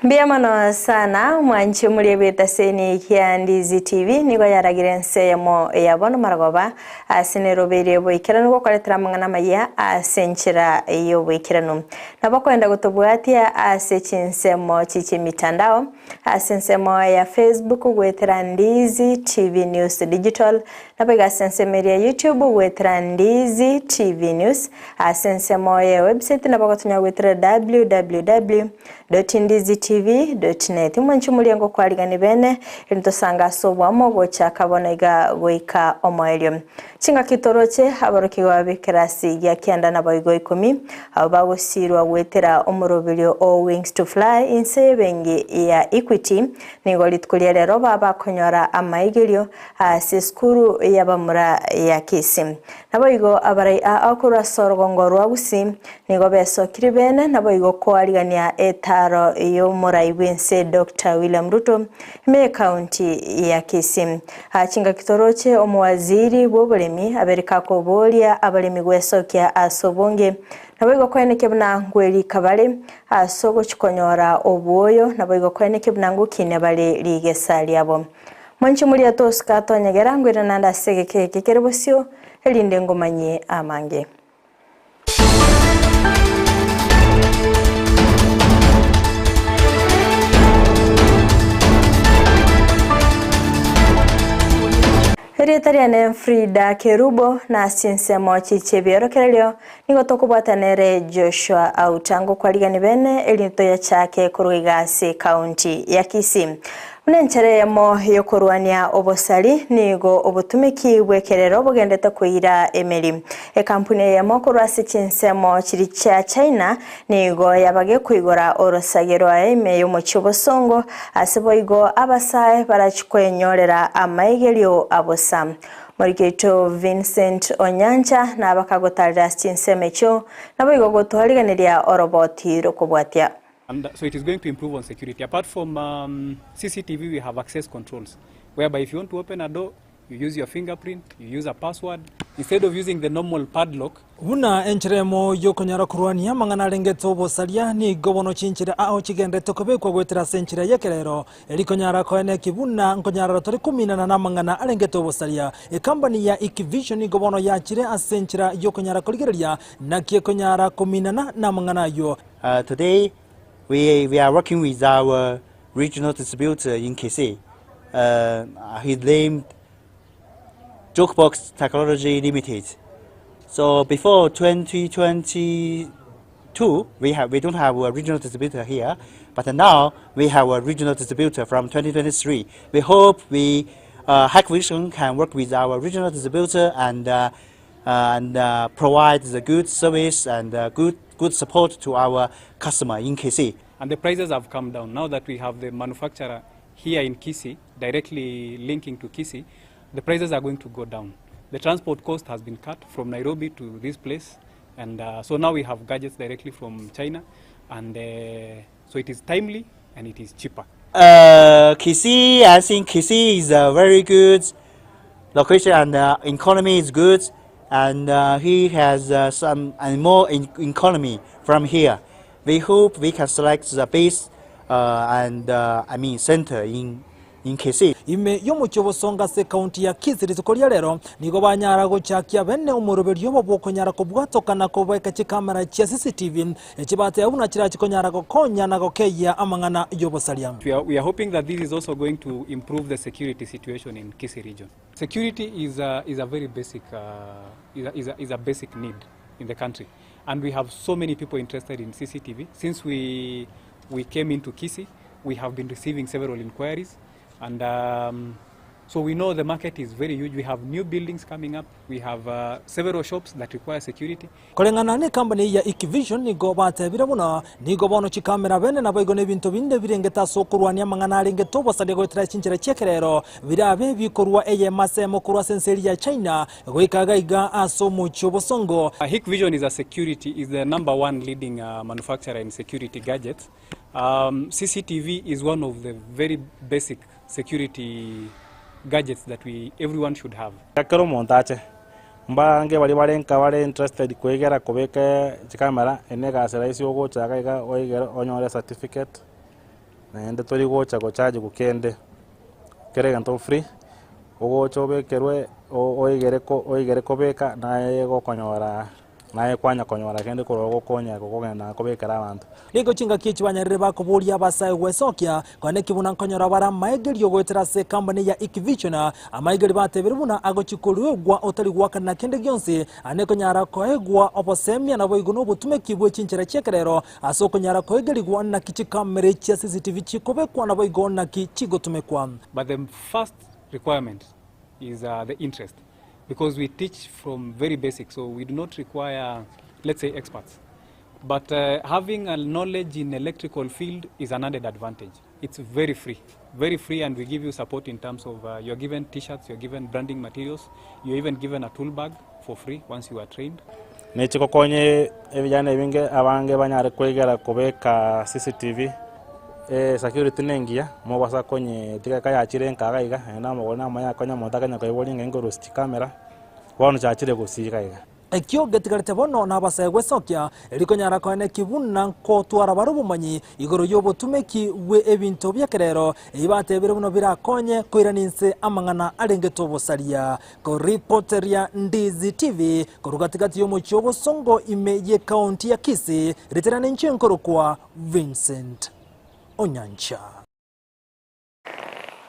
Mbuya mono sana mwanche muri egetaseni kia Ndizi TV nigo yaragire ense eyemo ya bono marogoba ase nerobeire oboikeranu gokoretera amang'ana amaya ase enchera y'oboikeranu. Nabo okoenda gotobwatia ase chinsemo chi chimitandao ase ensemo ya Facebook goetera Ndizi TV News Digital nabo iga ase ensemo eria ya YouTube goetera Ndizi TV News ase ensemo ya website nabo ogotonya goetera www. Dotindizitv.net Mwanche moria ngokwarigani bene, eri tosange ase oboamo gochaka bono iga goika omoerio. Chingaki toroche aborokigwa b'ekerasi gia kianda naboigo ikomi, abwo bagosiirwa goetera omoroberio o Wings to Fly inse y'ebenki ya Equity, nigo rituko ria rero babakonyora amaigerio ase esukuru y'abamura ya Kisii. Naboigo abarai aa korwa ase orogongo rwa Gusii nigo besokirie bene naboigo koarigania etaaro y'omorai bw'ense Doctor William Ruto ime y'ecounty ya Kisii. Aa chingaki toroche omowaziri bw'oboremi abere kakoboria abaremi gwesokia ase obonge naboigo koenekia buna ngwerika bare ase ogochikonyora obwoyo naboigo koenekia buna ngokina bare rigesa riabo. Mwanche moria tosuka tonyegera ngwere naende ase egeka eke kere bosio, erinde ngomanyie amange. Erieta riane Frida Kerubo, na ase chinsemo chichie ebiorokererio nigo tokobwatana ere Joshua Auta ngokwarigani bene erinde toyachake korwa iga ase ekaunti ya Kisii. Buna enchera eyemo y'okorwania obosari, nigo obotumeki bw'ekerero bogendete koira emeri. Ekampuni eyemo korwa ase chinsemo chiria chia China nigo yabage koigora orosage rwaye ime y'omochie obosongo, ase boigo abasae barachie kwenyorera amaigerio abosa. Moriki oito Vincent Onyancha nabakagotarera ase chinsemo echio, naboigo gotwarigeneria oroboti rokobwatia. And so it is going to improve on security. Apart from um, CCTV, we have access controls, whereby if you want to open a door, you use your fingerprint, you use a password. Instead of using the normal padlock, Buna enchera emo y'okonyara korwania amang'ana arengete obosaria, nigo bono chinchera ao chigenderete kobekwa goetera ase enchera y'ekerero, erikonyara koenekia buna nkonyarara tore kominana namang'ana arengete obosaria. Ekampani ya Hikvision nigo bono yachire ase enchera y'okonyara korigereria naki ekonyara kominana namang'ana ayio. Today we, we are working with our regional distributor in Kisii. He's named Jokebox Technology Limited. So before 2022, we have we don't have a regional distributor here, but now we have a regional distributor from 2023. We hope we Hikvision can work with our regional distributor and and provide the good service and good good support to our customer in Kisii. And the prices have come down now that we have the manufacturer here in Kisii, directly linking to Kisii, the prices are going to go down. The transport cost has been cut from Nairobi to this place, and so now we have gadgets directly from China, and so it is timely and it is cheaper. Kisii, I think Kisii is a very good location and economy is good, and he has some and more in economy from here. We hope we can select the base and I mean center in in Kisii. Ime y'omochie obosongo ase ekaunti ya Kisii rituko ria rero nigo banyara gochakia bene omoroberio obo bw'okonyara kobwatoka na kobeka chikamera chia CCTV echi bateba buna chirachi konyara gokonya na gokeyia amang'ana y'obosaria. We are, we are hoping that this is also going to improve the security situation in Kisii region. Security is a, is a very basic, is, a, is, a, is a basic need in the country. And we have so many people interested in CCTV. Since we, we came into Kisii, we have been receiving several inquiries. And so we know the market is very huge. We have new buildings coming up. We have several shops that require security. Koreng'ana nekambani ya Hikvision nigo batebire buna nigo bono chikamera bene naboigo nebinto binde birengete ase okorwania amang'ana arengete obosaria goetera chinchera chi'ekerero birabe bikorwa eyemo ase eyemo korwa ase ense eria ya China goika gaiga ase omochie obosongo. Hikvision is a security is the number one leading manufacturer in security gadgets. CCTV is one of the very basic security gadgets that we everyone should have. Ekero omonto ache, mbange baria bare nka bare interested koigera kobeka chikamera, eye na egasi rahisi ogocha iga iga oigere onyore certificate. Naende tori gocha gochajiwa kende, kera egento free, ogocha obekerwe oigere ko oigere kobeka naye gokonyora naye kwanya konyora kende korwa ogokonya gokogenda kobekera abanto. Nigo chingaki echi banyarire bakoboria abasae gwesokia, kwane ki buna nkonyora bare amaegerio goetera ase ecompany ya Hikvision, amaegerio batebire buna agochia koruegwa otari goakanera kende gionsi, ane konyara koegwa obosemia naboigo na obotumeki bwe chinchera chi'ekerero ase okonyara koegerigwa naki chikamera chia CCTV chikobekwa naboigo naki chigotumekwa. But the first requirement is uh, the interest because we teach from very basic, so we do not require, let's say, experts. But uh, having a knowledge in electrical field is an added advantage. It's very free, very free, and we give you support in terms of uh, you're given T-shirts, you're given branding materials, you're even given a tool bag for free once you are trained. Nechigokonye ebijana ebinge abange banyare kwegera kobeka CCTV security na engiya mobasa konye tiga kayachire nkaga iga naende amagoro namanya akonya omonto akanya koiboria ng'a inkorusia chikamera bono chiachire gosii iga iga. Ekio getigarete bono nabasae gwesokia, erio konyara koeneki buna nkotwara bare obomanyi igoro y'obotumeki bwe ebinto bi'ekerero, ebi batebire buna birakonye koirania inse amang'ana arengete obosaria. Koripoteria Ndizi TV korwa gatigati y'omochie o Bosongo ime y'ekaunti ya Kisii, riterane inche nkorokwa Vincent Onyancha.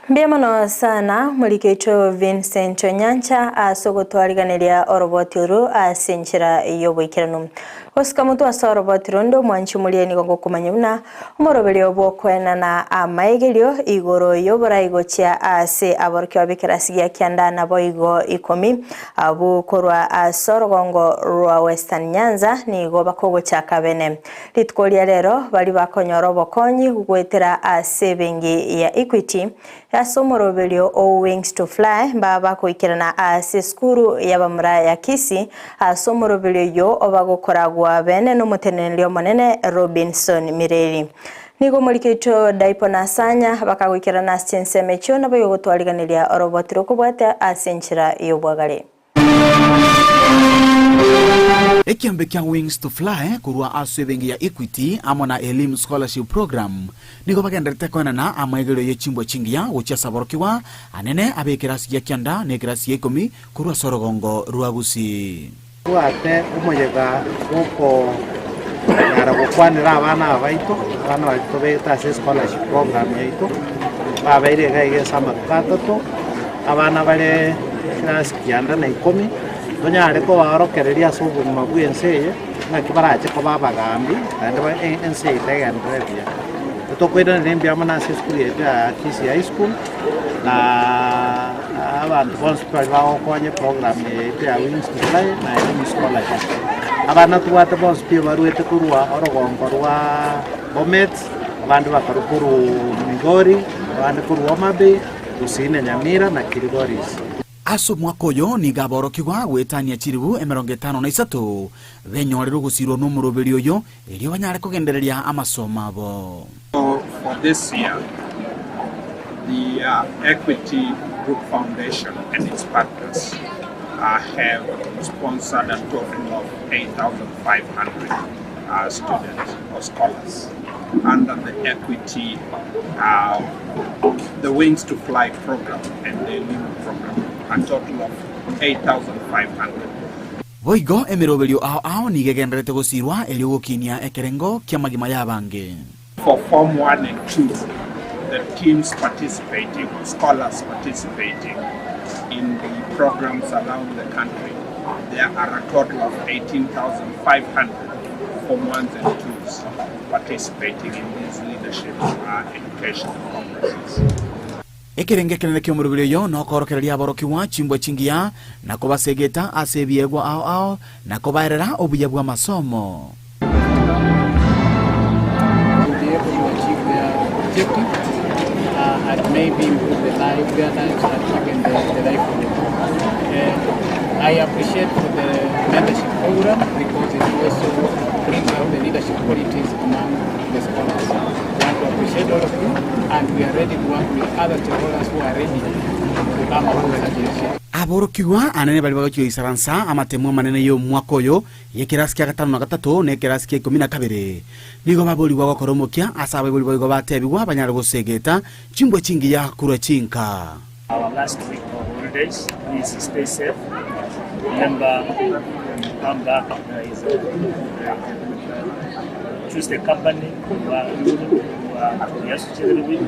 Mbuya mono sana morikeitwe Vincent Onyancha ase ogotwariganeria oroboti oru ase enchera y'oboikeranu. Gosika motwe ase oroboti runde omwanchi omoria nigo ngokomanya buna omoroberio bw'okoenana amaegerio igoro y'oborai gochia ase aborokigwa b'ekerasi gia kianda naboigo ikomi abwo korwa ase orogongo rwa Western Nyanza nigo bakogochaka bene. Rituko ria rero bari bakonyora obokonyi goetera ase ebenki ya Equity ase omoroberio o Wings to Fly mbaba bakoikerana ase esukuru y'abamura ya Kisii ase omoroberio oyo obagokoragwa bene n'omoteneneri omonene Robinson Mireri. Nigo omorikeitwe Daipo na Asanya bakagoikerana ase chinsemo echio naboigo gotwariganeria oroboti rokobwatia ase enchera y'obwagare. Ekiombe kia Wings to Fly korwa ase ebenki ya Equity amo na Elimu Scholarship Program nigo bagendererete koenana amaegerio ye chimbwa chingiya gochia ase aborokigwa anene abe ekerasi gia kianda na ekerasi gia ikomi korwa ase orogongo rwa Gusii. Tobwate omoyega bw'okonyara gokwanera abana aba baito, abana baria tobegete ase escholarship program yaito, babeire iga iga ase amatuko atato, abana bare class kianda na ikomi, tonyare kobaorokereria ase obogima bwa ense eye, naki barache koba abagambi, naende ba ense eye tegenderere buya. Tokoiraneria mbuya mono ase esukuru yaito ya Kisii High School, na abanto bonsi baria bagokonya eprogram eye yaito ya Wings to Fly na Elimu Scholarship. Abana tobwate bonsi pi barwete korwa orogongo rwa Bomet, abande bakarwa korwa Migori, abande korwa Homabay, Gusii na Nyamira na Kilgoris. Ase omwaka oyo nigo aborokigwa goetania chilifu 53 benyorire ogosirwa nomoroberi oyo, erio banyare kogendereria amasomo abo. So for this year, the uh, Equity Group Foundation and its partners have sponsored a total of 8,500 students or scholars under the Equity, the Wings to Fly program and the Elimu program, a total of 8,500. Boigo emeroberio ao ao nigo egendererete gosirwa erio gokinia ekerengo ki'amagima y'abange. For Form 1 and 2, the teams participating or scholars participating in the programs around the country, there are a total of 18,500 Form 1s and 2s participating in these leadership education congresses. Ekerengo ekenene ki'omoroberi oyo nokorokereria aborokigwa chimbwa chingiya, na kobasegeta ase ebiegwa ao ao, na kobaerera obuya bw'amasomo. will be able to achieve their objective and maybe improve the life, their lives and even the life of the group. I appreciate for the mentorship program because it also brings out the leadership qualities among the scholars. We want to appreciate all of you and we are ready to work with other stakeholders who are ready to come up with such initiative. Aborokigwa anene baria bagochia goisaransa amatemo amanene y'omwaka oyo, y'ekerasi kia gatano na gatato na ekerasi kia ikomi na kabere, nigo baborigwa gokora omokia ase abaibori boigo batebigwa banyare gosegeta chimbwa chingiya korwa chinka. Our last week of holidays, please stay safe. Remember, when you come back, there is a, choose the company you are, you are associated with.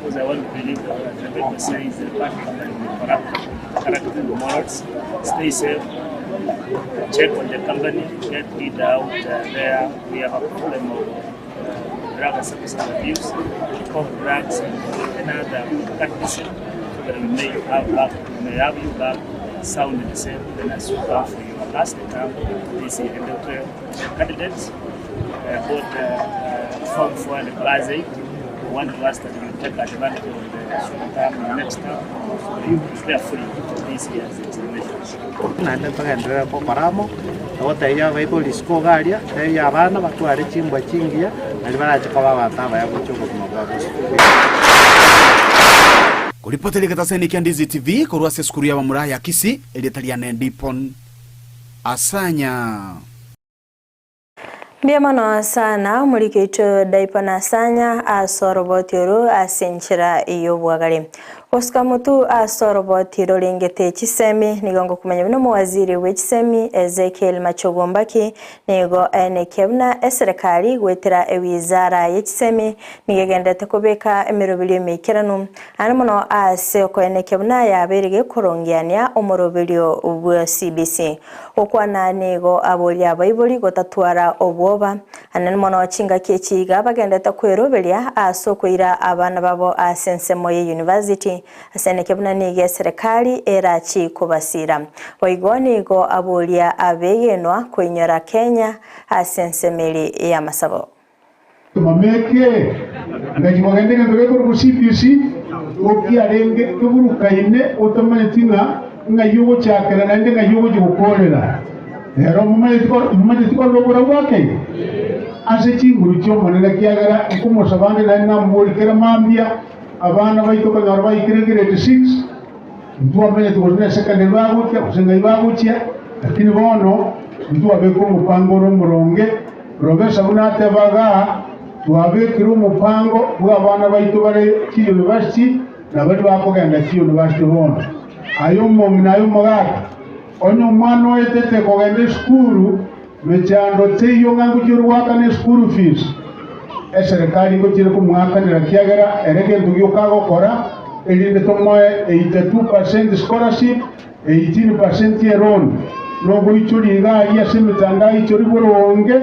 Because I want to believe that the people say is a bad company with corrupt character morals. Stay safe. Check on the company, get it out there. We have a problem of drug and substance abuse, of drugs and another practicing, so that we may have back, we may have you back sound and safe even as you come for your last term this year. And the candidates, both Form 4 and Class 8, we want to ask that you take advantage of the short term and next term so that you prepare fully for this year's examinations. Naende ntogenderere gokora amo, na gotebia abaibori isiko iga aria, tebia abana batware chimbwa chingiya, nario barache koba abanto abaya gochia obogima bwa bosio. Koripotera egetaseni kia Ndizi TV korwa ase esukuru y'abamura ya Kisii, erieta riane Dipon Asanya. Mbuya mono sana omoriki oito Dipon Asanya ase oroboti oru ase enchera y'obwagare. Gosuka motu ase oroboti rorengete chisemi nigo ngokumanya buna omowaziri bwe chisemi Ezekiel Machogu Mbaki nigo aenekia buna eserekari goetera ewizara ye chisemi nigo egenderete kobeka emeroberio emeikeranu Naende mono ase okoenekia buna yabeire gekorongeania omoroberio bwa CBC. Gokwana nigo aboria abaibori gotatwara obwoba, naende mono chingaki echi iga bagenderete kweroberia ase okoira abana babo ase ensemo ye university ase enekia buna nigo eserekari erachi kobasira. Boigo nigo aboria abegenwa koinyora Kenya ase ensemo eri y'amasabo. Momeke, ngachia kogenda egento gekorokwa CBC, okiarenge keburukaine otamanyeti ng'a ng'ai ogochakera naende ng'ai ogochia gokoorera. Ero momanyeti kor momanyeti korora oborabu bw'akeire? Ase chinguru chi'Omonene ekiagera nkomosaba ande naende namoborie kera mambia, abana baito okonyora baikire grade six, ntwamanyeti gose ne secondary bagochia gose ng'ai bagochia, lakini bono ntwabeka omopango ore omoronge. Robesa buna ateba igaa, Twabekire omopango bw'abana baito bare chiyunivasiti na baria bakogenda chiyunivasiti bono. Aye omong'ina, aye omogaka, onye omwana oetete kogenda esukuru, mechando teiyo ng'a ngochia ore goakana eschool fees, eserekari ngochia ere komoakanera kiagera ere gento gioka agokora erinde tomoe 82% scholarship, 18% eloan, nogoichoria iga aria ase emetandao ichori boronge,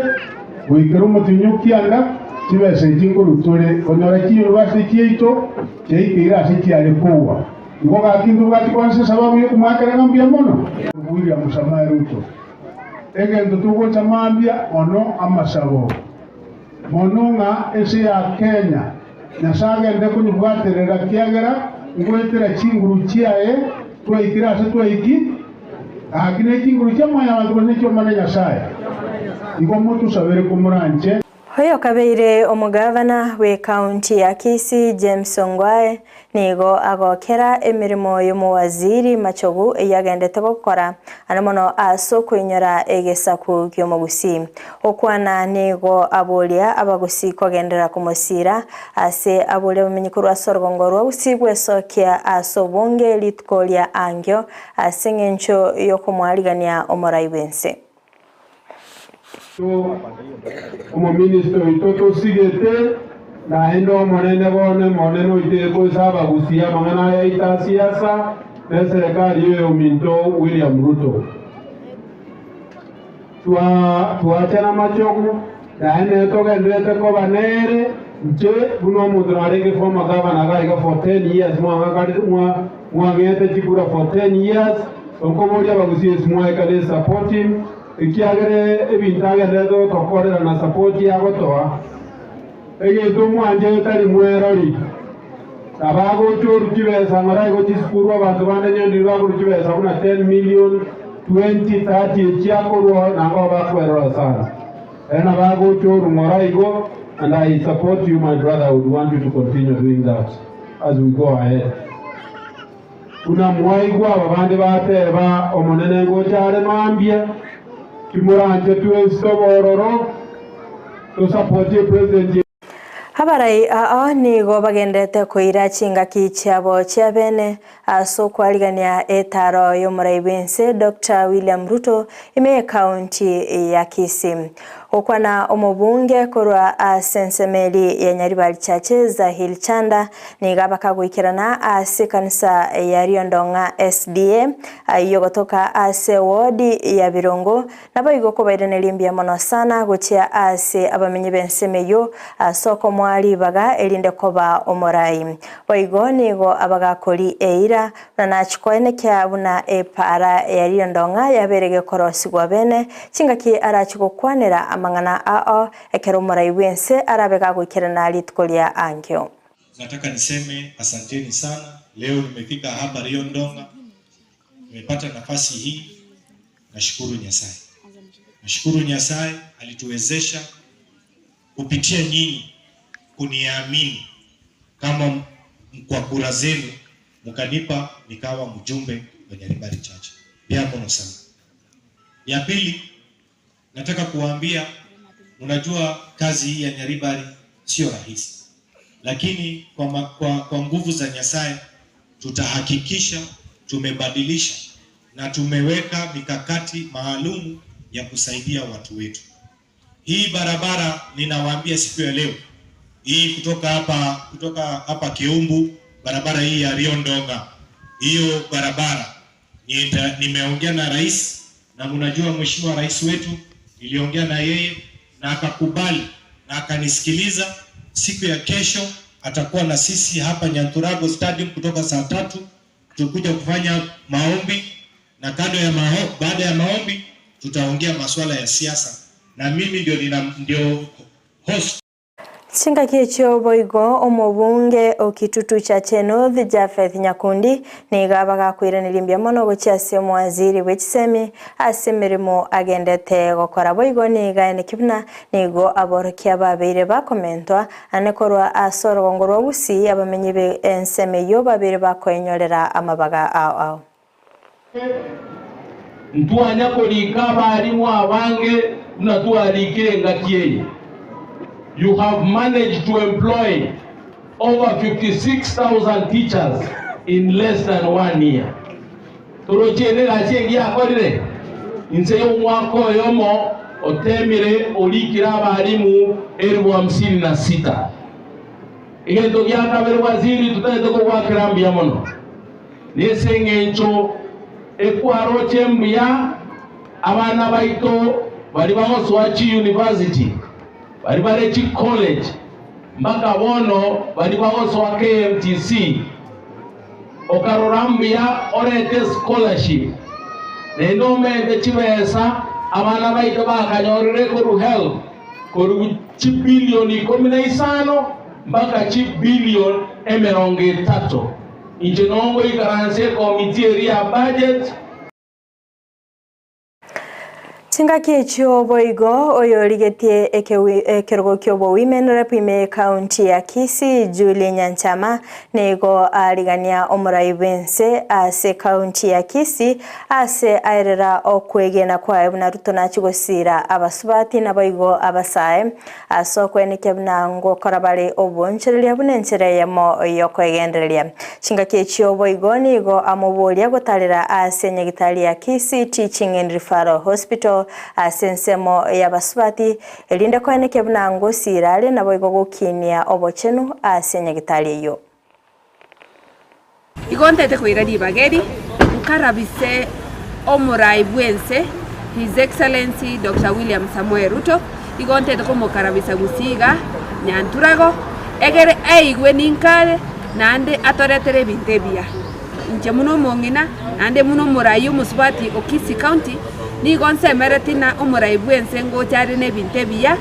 goikera omotienyi o kianda, chibesa echi nkorwa tore konyora chiyunivasiti chiaito chiaikeire ase chiare kogwa. Igo gaki ntobwati kwansa esababu yokomoakera ng'a mbuya mono. William Samoei Ruto, Egento togocha mambia mono amasabo mono ng'a ense ya Kenya Nyasae agende konyebwaterera kiagera ngoetera chinguru chiaye twaikire ase twaiki, gaki ne chinguru chia mwanyabanto gose ne chi'Omonene Nyasae. Igo motosabere komoranche. Oyo kabeire omogavana bw'ekaunti ya Kisii James Ongwae Nigo agokera emeremo y'omowaziri machogu eyio agendete gokora, ande mono ase okoinyora egesaku ki'omogusii. Gokwana nigo aboria abagusii kogenderera komosiira ase aboria abamenyi korwa ase orogongo rwa Gusii gwesokia ase obonge rituko ria ankio ase eng'encho y'okomoarigania omorai bw'ense. Omominister oito tosigete, naende omonene bono emonene oito ekoisa abagusia amang'ana aya aito a siasa na eserekari y'oyominto William Ruto. Twachana machogu, naende togendererete koba nere, inche buna omonto narenge former governor iga iga for 10 years mwang'ete chikura for 10 years, Nkoboria abagusia ase mwaekane support him, ekiagera ebinto agenderete gotokorera na support agotoa. Egento omwanche tari mwerori. Nabo agocha orwa chibesa ng'ora igo chisukuru abanto bande nyonde bakorwa chibesa buna 10 million, 20, 30 echi akorwa nang'o bakwerora sana. Ere nabo agocha orwa ng'ora igo and I support you my brother I would want you to continue doing that as we go ahead. Buna mwaigwa aba bande bateba, Omonene ngocha are mambia, timoranche twensi tobe ororo, tosapotie president. Abarai ao nigo bagenderete koira chingaki chiabo chia bene ase okwarigania etaaro y'omorai bw'ense Doctor William Ruto ime y'ekaunti ya Kisii. Gokwana omobunge korwa ase ensemo eri ya Nyaribari Church Zahil Chanda nigo abakagoikerana ase ekanisa ya Riondong'a SDA ayio gotoka ase ward ya Birongo Naboigo kobairaneria mbuya mono sana gochia aase abamenyi b'ensemo eyio ase okomoa ribaga erinde koba omorai. Boigo nigo abagakori eira buna nachia koenekia buna epaara ya riondong'a yabeire gekorosigwa bene, chingaki arachie gokwanera amang'ana ao ekero omorai bw'ense arabe gagoikerana rituko ria ankio. Nataka niseme asanteni sana, leo nimefika hapa Riondong'a, nimepata nafasi hii Nashukuru Nyasaye. Nashukuru Nyasaye alituwezesha kupitia nyinyi kuniamini kama kwa kura zenu mkanipa nikawa mjumbe wa Nyaribari Church. Biamono sana. Ya pili, nataka kuwaambia, unajua kazi hii ya Nyaribari sio rahisi, lakini kwa, kwa, kwa nguvu za Nyasaye tutahakikisha tumebadilisha na tumeweka mikakati maalumu ya kusaidia watu wetu. Hii barabara ninawaambia siku ya leo hii kutoka hapa kutoka hapa Kiumbu, barabara hii ya Riondonga, hiyo barabara nimeongea na rais, na mnajua mheshimiwa rais wetu, niliongea na yeye na akakubali na akanisikiliza. Siku ya kesho atakuwa na sisi hapa Nyanturago Stadium kutoka saa tatu tukuja kufanya maombi na kando ya maho, baada ya maombi tutaongea masuala ya siasa na mimi ndio nina, ndio host. Chingaki echio boigo omobunge o Kitutu Chache North Japheth Nyakundi nigo abagakoiraneria mbuya mono gochia ase omowaziri bwe chisemi ase emeremo agendete gokora boigo nigo aeneki buna nigo aborokia babeire bakomentwa ane korwa ase orogongo rwa Gusii abamenyi be ensemo eyio babeire bakoenyorera amabaga ao ao. Ntwanya korika abarimu abange buna twarikire engaki eye. You have managed to employ over 56,000 teachers in less than one year. Toroche negasi engiya yakorire inse y'omwaka oyomo otemire orikire abarimu elfu hamsini na sita. Egento gia kabere waziri totagete kogwakera mbuya mono nese eng'encho ekwaroche mbuya abana baito bari bagosoa chi university bari bare chi college mpaka bono bari bagosoa KMTC okarora mbuya orete scholarship naende omete chibesa abana baito bakanyorire koru HELB koru chibilioni ikumi na isano mpaka chibilioni emerongo etato inche nongo ikaranse ekomiti eri ya budget. Chingaki echio boigo oyorigetie ekerogo kia obo women rep ime ekaunti ya Kisii Julie Nyanchama nigo arigania omorai bw'ense ase ekaunti ya Kisii ase aerera okwegena kwaye buna Ruto nachigosira abasubati naboigo abasae ase okwenekia buna ngokora bare obonchereria buna enchera eyemo yokoegendereria. Chingaki echio boigo nigo amoboria gotarera ase nyagitari ya Kisii Teaching and Referral Hospital ase ensemo y'abasubati erinde koenekia buna ngosira are naboigo gokinia obochenu ase nyagitari eyio. Igo ntete koira ribaga eri, nkarabise omorai bw'ense, His Excellency Doctor William Samoei Ruto, igo ntete komokarabisa gusii iga Nyanturago, egere aigwe ninkare naende atoretere ebinto ebiya. Inche buna omong'ina, naende buna omorai omosubati o Kisii County, nigo nsemereti ng'a omorai bw'ense ngocha are nebinto ebiya,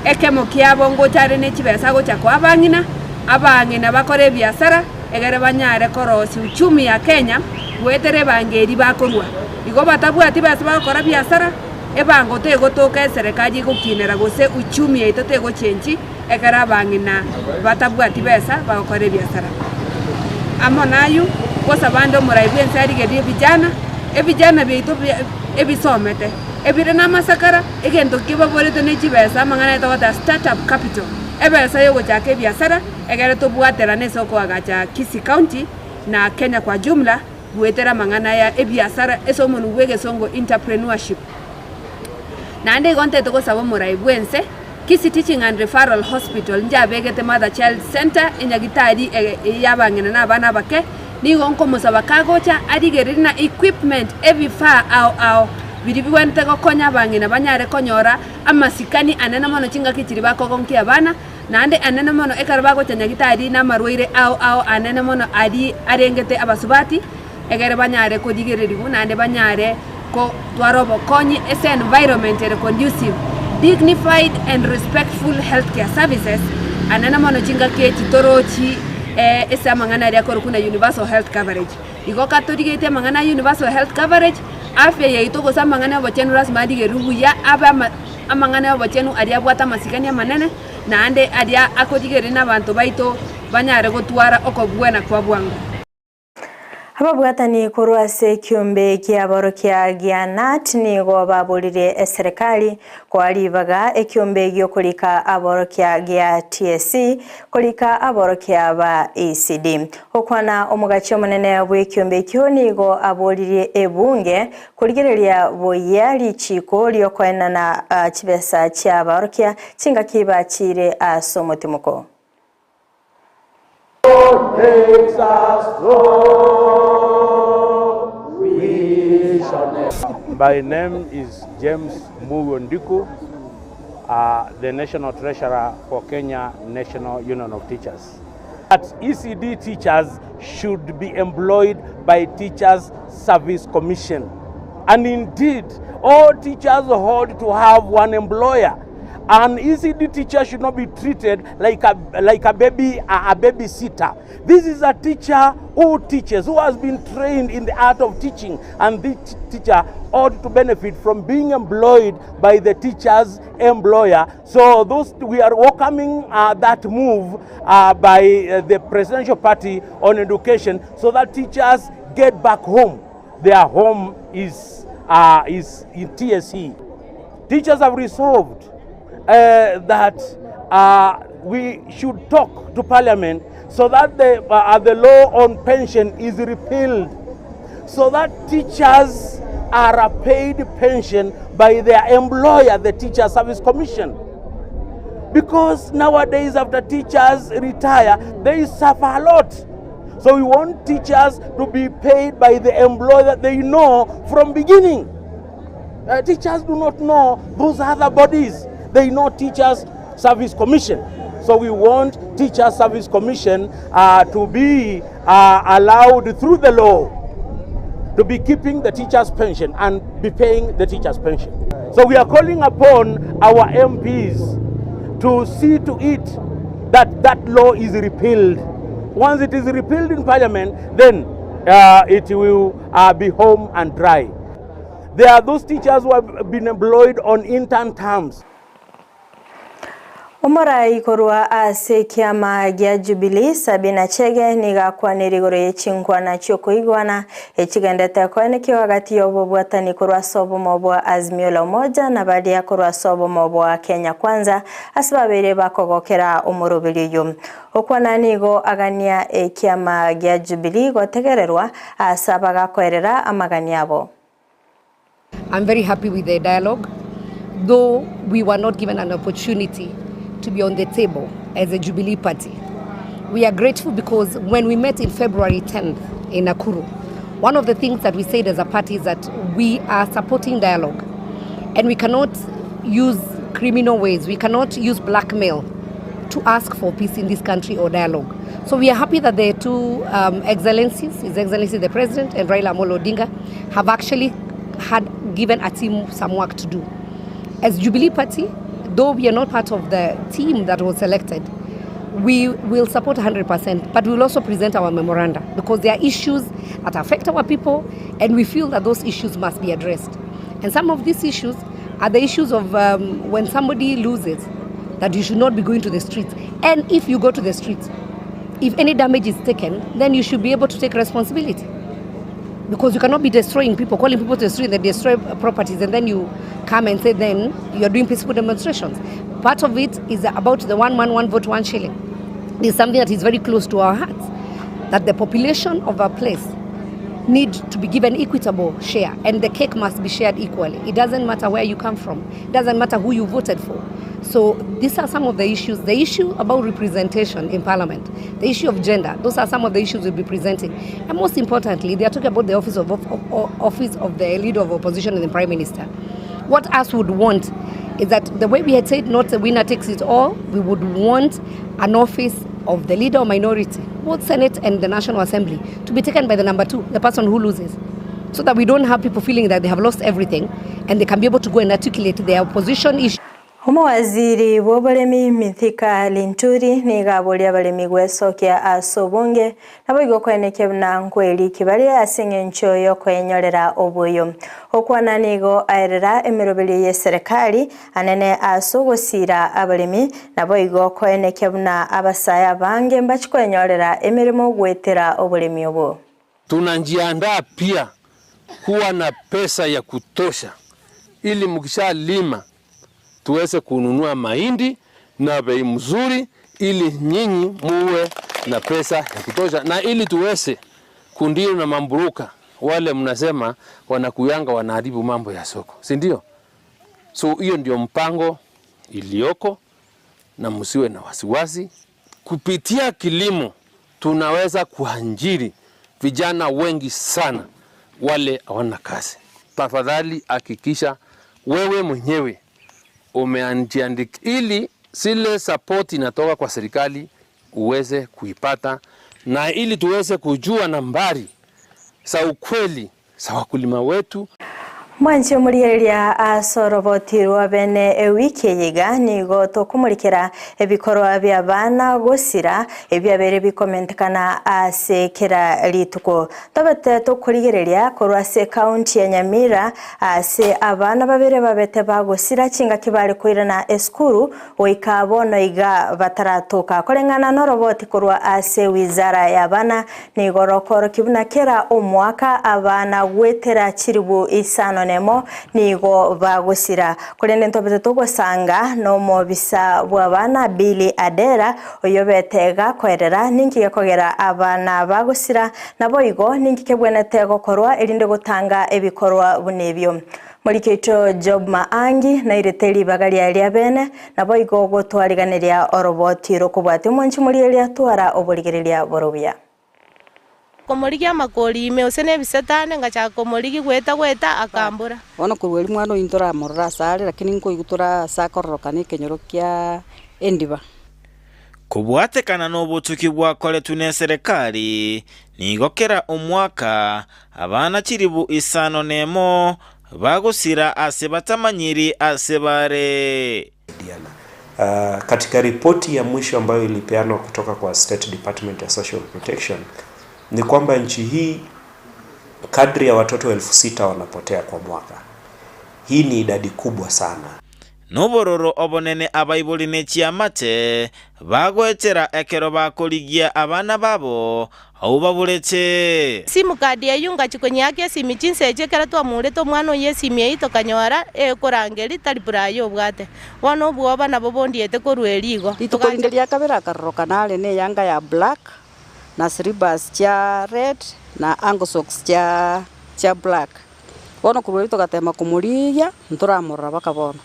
ekemo kiabo ngocha are ne chibesa agocha koa abang'ina, abang'ina bakore ebiasara, egere banyare korosia uchumi ya Kenya goetera ebango eria bakorua. Igo batabwati besa bagokora biasara, ebango tegotoka eserekari egokinera gose uchumi yaito tegochenchi, ekero abang'ina batabwati besa bagokora ebiasara. Amo nayio, gosaba ande omorai bw'ense arigererie ebijana, ebijana biaito ebisomete, ebire namasakara, egento kebaborete ne chibesa, amang'ana aye togoteba start up capital, ebesa yogochaka ebiasara, egere tobwaterane ase okoagacha Kisii County na Kenya kwa jumla, goetera amang'ana aya ebiasara ase omonwa bw'egesongo entrepreneurship. Naende igo ntagete gosaba omorai bw'ense, Kisii Teaching and Referral Hospital njabegete Mother Child Centre enyagitari y'abang'ina na abana abake, nigo nkomosaba kagocha arigererie na equipment ebifaa ao ao biria bigwenerete gokonya abang'ina banyare konyora amasikani anene mono chingaki chiria bakogonkia abana, naende anene mono ekero bagocha nyagitari na amarwaire ao ao anene mono aria arengete abasubati. egere banyare korigererigwa naende banyare kotwara obokonyi ase environment ere conducive, dignified and respectful health care services, anene mono chingaki echi torochi ase amang'ana aria akorokwa buna universal health coverage. Igo ka torigetie amang'ana a universal health coverage, afya yaito gose amang'ana ya obochenu lasima arigererwe buya abe ama amang'ana ya obochenu aria abwate amasikani amanene, naende aria akorigereria na abanto baito banyare gotwara okobwena kwa bwango. Ababwatani korwa ase ekiombe ki'aborokia gia KNUT nigo baboririe eserekari koa ribaga ekiombe gi'okorika aborokia gia TSC korika aborokia ba ECD. Gokwana omogachi omonene bw'ekiombe ekio nigo aboririe ebunge korigereria buya richiiko riokoenana chibesa chi'abaorokia chingaki bachiire ase omotimoko. My name is James Mugo Ndiku, uh, the National Treasurer for Kenya National Union of Teachers. That ECD teachers should be employed by Teachers Service Commission. And indeed, all teachers ought to have one employer. An ECD teacher should not be treated like a, like a baby a, a babysitter. This is a teacher who teaches, who has been trained in the art of teaching, and this teacher ought to benefit from being employed by the teacher's employer. So those we are welcoming uh, that move uh, by uh, the presidential party on education, so that teachers get back home. Their home is uh, is in TSC. Teachers have resolved uh, that uh, we should talk to Parliament so that the, uh, the law on pension is repealed, so that teachers are a paid pension by their employer, the Teacher Service Commission. Because nowadays, after teachers retire, they suffer a lot. So we want teachers to be paid by the employer that they know from beginning. Uh, teachers do not know those other bodies. They know Teachers Service Commission. So we want Teacher Service Commission uh, to be uh, allowed through the law to be keeping the teacher's pension and be paying the teacher's pension. So we are calling upon our MPs to see to it that that law is repealed. Once it is repealed in parliament, then uh, it will uh, be home and dry. There are those teachers who have been employed on intern terms. Omorai korwa ase ekiama gia Jubilee, Sabina Chege, nigo akwanire igoro ye chinkwana chi'okoigwana echigendete koenekiwa gati y'obobwatani korwa ase obomo bwa Azimio la Umoja na baria korwa ase obomo bwa Kenya Kwanza ase babeire bakogokera omoroberi oyio. Okwana nigo agania ekiama gia Jubilee gotegererwa ase abagakoerera amagani abo. I'm very happy with the dialogue, though we were not given an opportunity to be on the table as a Jubilee Party. We are grateful because when we met in February 10th in Nakuru, one of the things that we said as a party is that we are supporting dialogue and we cannot use criminal ways, we cannot use blackmail to ask for peace in this country or dialogue. So we are happy that the two um, excellencies, His Excellency the President and Raila Amolo Odinga, have actually had given a team some work to do. As Jubilee Party, though we are not part of the team that was selected, we will support 100%, but we will also present our memoranda because there are issues that affect our people and we feel that those issues must be addressed. And some of these issues are the issues of um, when somebody loses, that you should not be going to the streets. And if you go to the streets, If any damage is taken, then you should be able to take responsibility. Because you cannot be destroying people, calling people to the street, they destroy properties, and then you come and say then you're doing peaceful demonstrations. Part of it is about the one man, one vote, one shilling. It's something that is very close to our hearts, that the population of our place need to be given equitable share and the cake must be shared equally. It doesn't matter where you come from. It doesn't matter who you voted for. So these are some of the issues. The issue about representation in parliament, the issue of gender, those are some of the issues we'll be presenting. And most importantly, they are talking about the office of, of, office of the leader of opposition and the prime minister. What us would want is that the way we had said not the winner takes it all, we would want an office of the leader or minority, both Senate and the National Assembly, to be taken by the number two, the person who loses. So that we don't have people feeling that they have lost everything and they can be able to go and articulate their opposition issue. Omowaziri bw'oboremi Mithika Linturi nigo aboria abaremi gwesokia ase obonge, naboigo koenekia buna nkweriki bare ase eng'encho y'okoenyorera oboyo. Okwana nigo aerera emeroberio y'eserekari anene ase ogosiira abaremi, naboigo koenekia buna abasae abange mbachie koenyorera emeremo goetera oboremi obo. Tunajiandaa pia kuwa na pesa ya kutosha ili mkishalima tuweze kununua mahindi na bei mzuri, ili nyinyi muwe na pesa ya kutosha, na ili tuweze kundili na mamburuka wale mnasema wanakuyanga wanaharibu mambo ya soko, si ndio? So hiyo ndio mpango iliyoko, na msiwe na wasiwasi. Kupitia kilimo tunaweza kuajiri vijana wengi sana wale hawana kazi. Tafadhali hakikisha wewe mwenyewe umejiandika ili zile support inatoka kwa serikali uweze kuipata, na ili tuweze kujua nambari za ukweli za wakulima wetu. Mwanche omorigereria ase oroboti rwa bene ewiki eye iga nigo tokomorikera ebikorwa bia abana gosira ebiabere bikomentekana ase kera rituko. Tobete tokorigereria korwa ase ekaunti ya Nyamira ase abana babere babete bagosira chingaki bare koirana esukuru goika bono iga bataratoka. Koreng'ana na oroboti korwa ase wizara ya abana nigo rokorokia buna kera omwaka abana goetera chiribu isano nemo nigo bagosira. Korende ntobete togosanga nomobisa bw'abana Billy Adera oyobete gakoerera ninki gekogera abana bagosira naboigo ninki kebwenete gokorwa erinde gotanga ebikorwa buna ebio. Morikeito Job Maangi nairete ribaga riaye ria bene naboigo gotwariganeria oroboti rokobwatia omwanchi morigereria twara oborigereria borobuya. Komorigia amakori ime gose na ebisetane, ngachaka komorigia goeta goeta akambora. Bono korwa erio mwana oyio ntoramorora asare, lakini nkoigwa tore ase akororokana ekenyoro kia endiba. Kobwatekana nobotuki bwakoretwe neserekari, nigo kera omwaka abana chilifu isano nemo bagosira ase batamanyiri ase bare. Katika ripoti ya mwisho ambayo ilipeanwa kutoka kwa State Department ya Social Protection ni kwamba nchi hii kadri ya watoto 6,000 wanapotea kwa mwaka. Hii ni idadi kubwa sana. Nobororo obonene abaibori ne chiamate bagoetera ekero bakorigia abana babo abwo baborete. Simu card eyio ngachia konyeaka esimi chinsa echio ekero twamorete omwana oyio esimi eyio tokanyora ekorangeria tari purayi obwate. Bono obwoba nabo bondiete korwa erio igo. Rituko rinde ria kabere akarorokana are neyanga ya black, na slippers chia red, na ankle socks chia chia black. Bono korwa erio togatema komorigia, ntoramorora baka bono.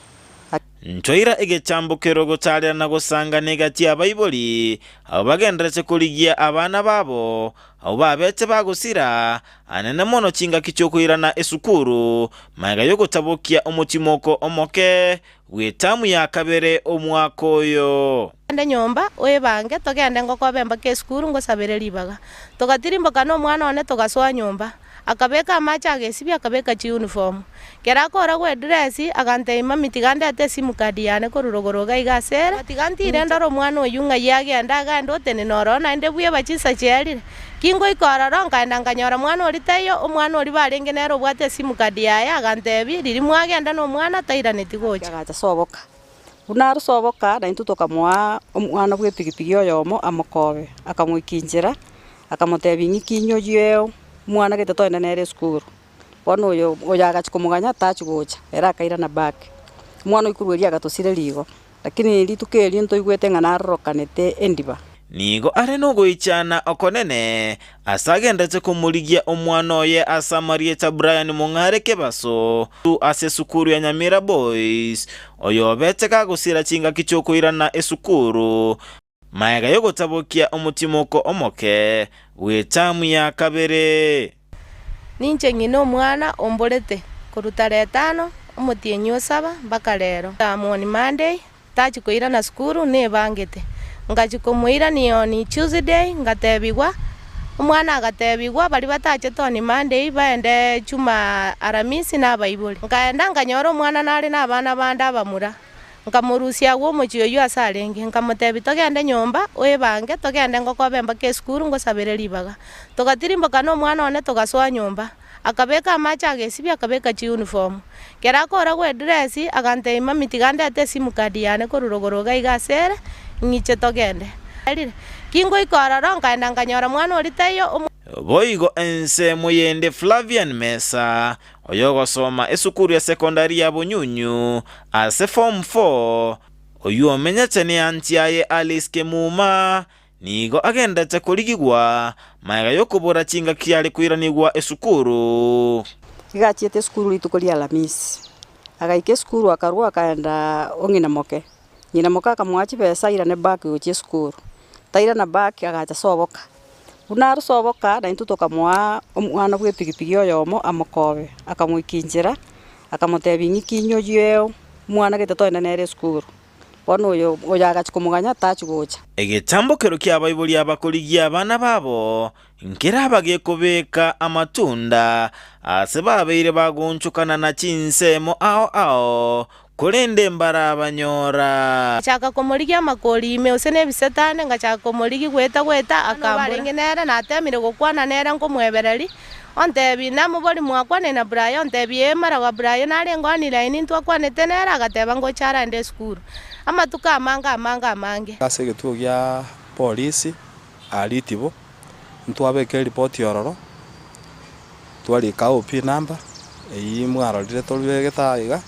Ntoira egechambokero gotaarera na gosangana egati y'abaibori abwo bagendererete korigia abana babo abwo babete bagosira anene mono chingaki chi'okoirana esukuru magega y'ogotabokia omotimoko omoke bw'etamu ya kabere omwaka oyo. Togende nyomba, oebange, togende ngokobe mpaka esukuru ngosabere ribaga. Togatirimboka na omwana one togasoa nyomba. Akabeka amache agesibia akabeka chiuniform. Kero akora gwedress agantebia mami tiga ndete esimu card yane korwa rogoro iga iga ase ere, tiga ntire ndore omwana oyio ng'ai agenda agende otenene ororo naende bweba chinsa chiarire. Kingoika ororo nkaenda nkanyora mwana oria taiyo, omwana oria barenge nere obwate esimu card yaye agantebia riria mwagenda na omwana tairaneti gocha. Agacha soboka. Buna arosoboka, na intwe tokamoa omwana bw'epigipigi oyomo amokobe, akamoikia inchera, akamotebia ng'iki inye oyio omwana gete toende nere esukuru. Bono oyo oyo agachia komoganya tachia gocha, ere akairana back. Omwana oyio korwa erio agatosireria igo, lakini rituko erio ntoigwete ng'a narorokanete endiba. Nigo are nogoichana okonene ase agenderete komorigia omwana oye ase amarieta Brian Mong'are Kebaso ase esukuru ya Nyamira Boys, oyobete gagosira chingaki chiokoirana esukuru magega yogotabokia omotimoko omoke bw'etamu ya kabere. Ninche ng'ina omwana omborete korwa tarehe tano omotienyi o saba mpaka rero. On Monday Tachi koirana sukuru nebangete. Ngachia komoirania on Tuesday ngatebigwa, omwana agatebigwa baria batachete on Monday baende Juma Aramisi na abaibori. Nkaenda nkanyora omwana nare na abana bande abamura, nkamorusia agwo omochie oyio ase arenge, nkamotebia togende nyomba oebange togende ngokobe mpaka esukuru ngosabere ribaga. Togatirimboka na omwana one togasoa nyomba. Akabeka amache agesibia, akabeka chiuniform. Kera akora gwedress, agantebia mummy tiga ndete esim card yane korwa rogoro iga iga ase ere, ng'iche togende. Erire, kingoika ororo nkaenda nkanyora mwana oria taiyo, omo. Boigo ensemo yende Flavian Mesa, oyogosoma esukuru ya sekondari ya Bunyunyu ase form 4, oyio omenyete neanti yaye Alice Kemuma, Nigo agenderete korigigwa magega y'okobora chingaki are koiranigwa esukuru. Iga achiete esukuru rituko ria Alamisi. Agaika esukuru akarua akaenda o ng'ina moke. Ng'ina moke akamoa chibesa airane back gochia esukuru. Tairana back agacha soboka. Buna are soboka naintwe tokamoa omwana bwa epigipigi oyomo amokobe, akamoikia inchera, akamotebia ng'iki inye oyio omwana gete toende nere esukuru. Bono oyo oyo agachia komoganya tachia gocha. Egetambokero ki'abaibori abakorigia abana babo nkeraba gekobeka amatunda ase babeire bagoonchokana na chinsemo ao ao, korende mbarabanyora. Ngachaka komorigia amakori ime gose nebisetane, ngachaka komorigia goeta goeta akambora. Barenge nere, natemire gokwana nere nkomwebereria, Ontebie, Namobori mwakwane na Brian? Ontebie, Ee, marago Brian narenge online ntwakwanete nere agateba ngocha arande esukuru. Amatuko amange amange amange. Ase egetuo gia polisi aa Ritibo, ntwabeka eripoti ororo, twarika OP number eyio mwarorire toribegete aa iga,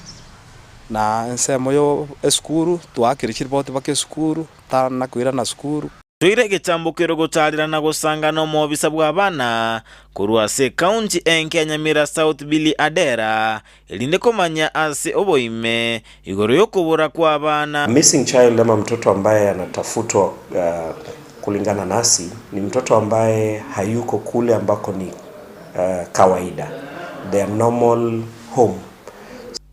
na ensemo ya esukuru twaakire chiripoti mpaka esukuru, tana koirana sukuru. Toire egetambokero gotaarera na gosanga nomobisa bw'abana korwa ase ekaunti enke ya Nyamira South Billy Adera, erinde komanya ase oboime igoro y'okobora kw'abana. Missing child ama mtoto ambaye anatafutwa uh, kulingana nasi ni mtoto ambaye hayuko kule ambako ni uh, kawaida their normal home.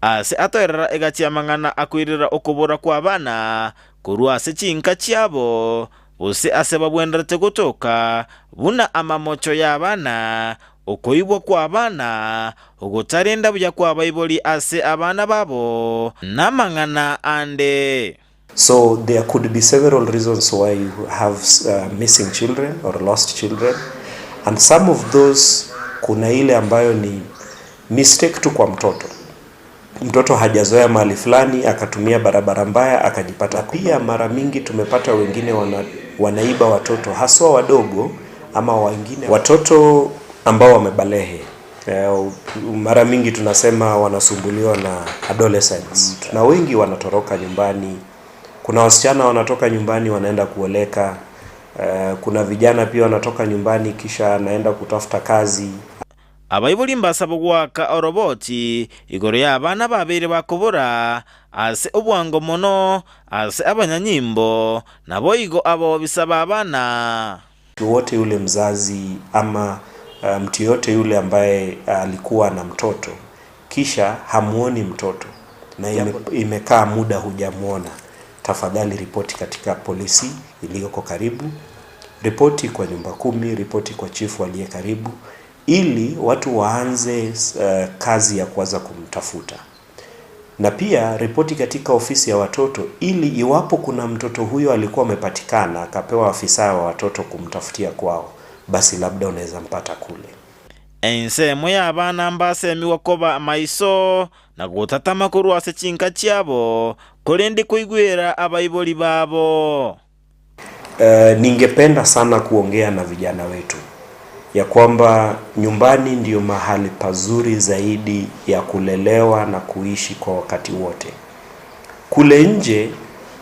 Ase atoerera egati y'amang'ana akoirera okobora kw'abana Korwa ase chinka chiabo, gose ase babwenerete gotoka, buna amamocho y'abana, okoibwa kw'abana, ogotarenda buya kw'abaibori ase abana babo, namang'ana ande. So there could be several reasons why you have missing children or lost children and some of those kuna ile ambayo ni mistake tu kwa mtoto. Mtoto hajazoea mahali fulani akatumia barabara mbaya akajipata. Pia mara mingi tumepata wengine wana, wanaiba watoto haswa wadogo ama wengine watoto ambao wamebalehe. Mara mingi tunasema wanasumbuliwa na adolescents na wengi wanatoroka nyumbani. Kuna wasichana wanatoka nyumbani wanaenda kuoleka. Kuna vijana pia wanatoka nyumbani kisha anaenda kutafuta kazi. Abaibori mbasabwe goaka oroboti igoro y'abana babeire bakobora ase obwango mono ase abanyanyimbo, naboigo abobisa b'abana. Wote yule mzazi ama mtu yoyote yule ambaye alikuwa na mtoto kisha hamuoni mtoto na ime, imekaa muda hujamuona, tafadhali ripoti katika polisi iliyoko karibu, ripoti kwa nyumba kumi, ripoti kwa chifu aliye karibu, ili watu waanze uh, kazi ya kuanza kumtafuta na pia ripoti katika ofisi ya watoto ili iwapo kuna mtoto huyo alikuwa amepatikana akapewa afisa wa watoto kumtafutia kwao, basi labda unaweza mpata kule. Ensemo y'abana mbasemigwe koba maiso na gotatama korwa ase chinka chiabo, Korende koigwera abaibori babo. Ningependa sana kuongea na vijana wetu ya kwamba nyumbani ndiyo mahali pazuri zaidi ya kulelewa na kuishi kwa wakati wote. Kule nje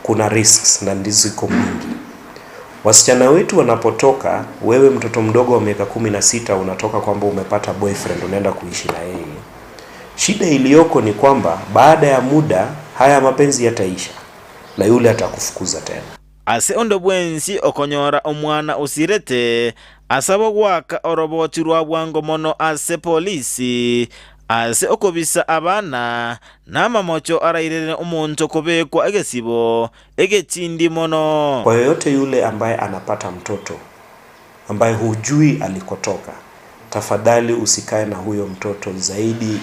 kuna risks na ndizo ziko mingi. Wasichana wetu wanapotoka, wewe mtoto mdogo wa miaka 16 unatoka kwamba umepata boyfriend unaenda kuishi na yeye. Shida iliyoko ni kwamba baada ya muda haya mapenzi yataisha na yule atakufukuza tena. Ase onde bwensi okonyora omwana osirete, asaba goaka oroboti rwa bwango mono ase polisi, ase okobisa abana, na amamocho arairere omonto kobekwa egesibo egetindi mono. Kwa yoyote yule ambaye anapata mtoto ambaye hujui alikotoka, tafadhali usikae na huyo mtoto zaidi,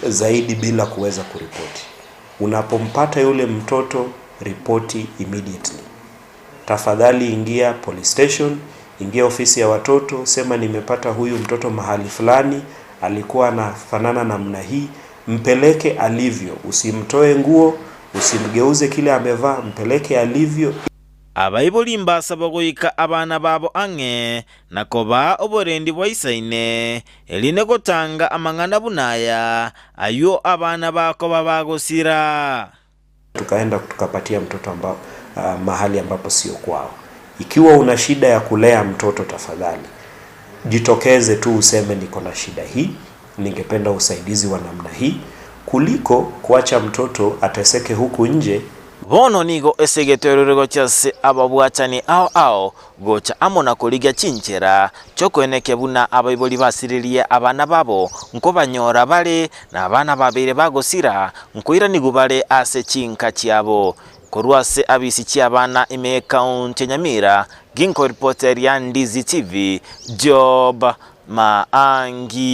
zaidi bila kuweza kuripoti. Unapompata yule mtoto, ripoti immediately. Tafadhali ingia police station, ingia ofisi ya watoto, sema nimepata huyu mtoto mahali fulani, alikuwa anafanana namna hii, mpeleke alivyo, usimtoe nguo, usimgeuze kile amevaa, mpeleke alivyo. Abaibori mbasaba goika abana babo ang'e na kobaa oborendi bwaisaine, erinde gotanga amang'ana buna aya, ayio abana bakoba bagosira. Tukaenda tukapatia mtoto amba, mahali ambapo sio kwao. Ikiwa una shida ya kulea mtoto, tafadhali jitokeze tu useme niko na shida hii, ningependa usaidizi wa namna hii, kuliko kuacha mtoto ateseke huku nje. Bono nigo esegeterire gochia ase ababwatani ao ao gocha amo na korigia chinchera chi'okoenekia buna abaibori basiririe abana babo nkobanyora bare, na abana babeire bagosira nkoiranigwa bare ase chinka chiabo. Korwa ase abisi chi'abana ime y'Ekaunti ya Nyamira, ginkoripoteria Ndizi TV, Job Maangi.